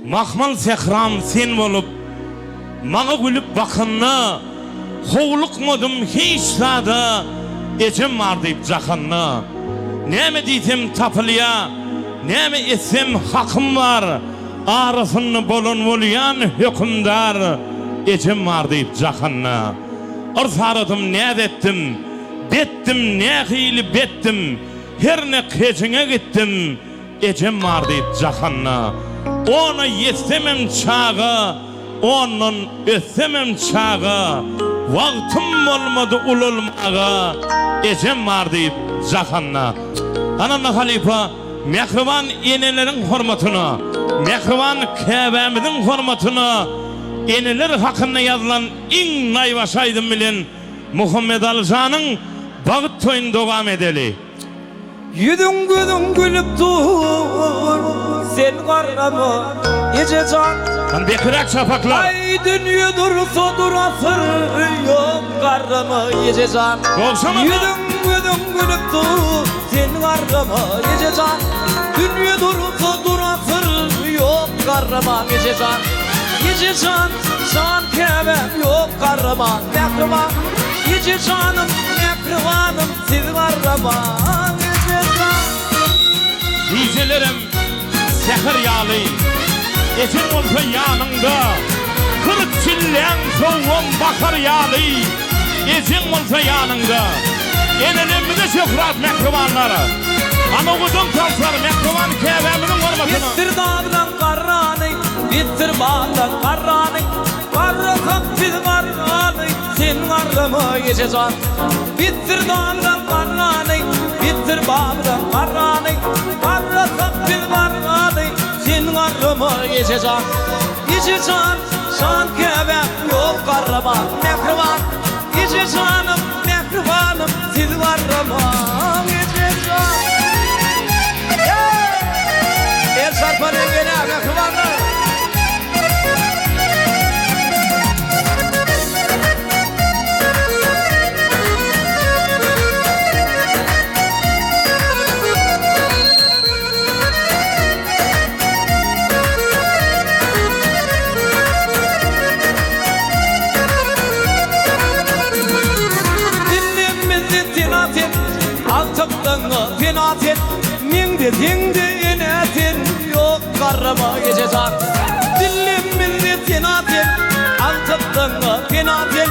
Mahmal sähram sen bolup, maňa gülüp bakanda, Howlukmadym hiç zada, ejem bar diýip jahanda. Näme diýsem tapylýa, näme etsem hakym bar, Arasynda bolan bolýan hökümdar, ejem bar diýip jahanda. Yrsaradyň näz etdim, betdim nähili betdim, Herne kejiňe gitdim, ejem bar diýip jahanda. Ona ýetsemem çaga, ondan ötsemem çaga, Wagtym bolmady ulalmaga, ejem bar diýip jahanda. Ananda halypa mähriban eneleriň hormatyna, mähriban käbämiziň hormatyna eneler hakynda ýazylan Iň naýbaşy aýdym bilen Muhammedalyjanyň bagt toýuny dowam edeli. Ýüzüň gözüň gülüp dur sen garrama ejejan. Hany bekiräk çapaklar. Aý dünýe dursa durasyr ýok garrama ejejan. Gowşamasa. Ýüzüň gözüň gülüp dur sen garrama ejejan. Dünýe dursa durasyr ýok garrama ejejan. Ejejan. Jan käbäm ýok garramaň mähriban Eje janym mähribanym siz garramaň eje jan. Gijelerem säher ýaly Ejeň bolsa ýanyňda 40 çilläň sowugam bahar ýaly Ejeň bolsa ýanyňda Enelerimize şöhrat mähribanlar Anowadan tanslar mähriban käbämiziň hormatyna. Etdir daglaň garrany, etdir baglaň garrany, Garrasak biz garraly, sen garrama eje jan. Etdir daglaň garrany, etdir baglaň garrany, Garrasak biz garraly, sen garrama eje jan. Eje jan, jan käbäm, ýok garrama, mähriban. Eje janym, mähribanym, siz garramaň eje jan. El çarpalyň ene mähribanlar. Dillemizde sena sen, Agtyklygyňa pena sen, Meňde seňde ene sen, Ýok garrama eje jan. Dillemizde sena sen, Agtyklygyňa pena sen,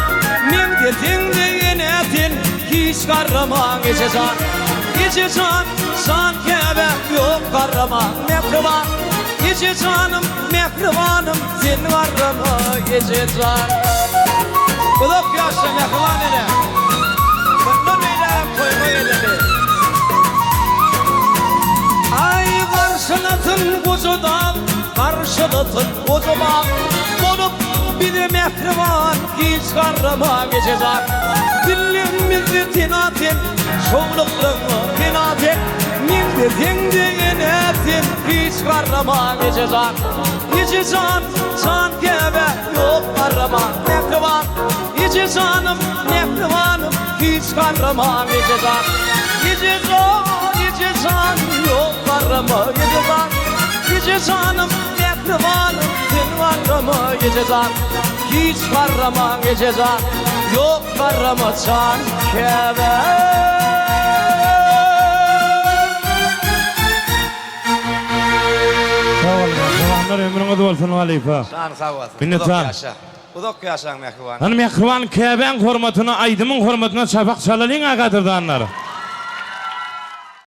Meňde seňde ene sen, Hiç garramaň eje jan. Eje jan, jan käbäm, Ýok garramaň mähriban. Eje janym, mähribanym, Sen garrama eje jan. Uzak ýaşa mähriban ene. Mundan beýlägem toýuňa geleli. Aý garşylasyn goja dag, Garşylasyn goja bag. Bolup bize mähriban, Hiç garrama eje jan. Dillemizde sena sen, Şowluklygyňa pena sen. Meňde seňde ene sen, Hiç garrama eje jan. Eje jan, jan käbä, ýok garrama, mähriban. Eje janym, mähribanym, hiç garrama, eje jan. Eje jan, eje jan, ýok garrama, eje jan. Eje janym, mähribanym, sen garrama, eje jan. Hiç garrama, eje jan, ýok garrama, jan käbä. Sag boluň mähribanlar ömrüňiz bolsun halypa. Jany sag bolsun. Uzak Minnetdar. ýaşa. Uzak ýaşaň mähriban. Hany mähriban käbäň hormatyna aýdymyň hormatyna çapak çalalyň a gadyrdanlar.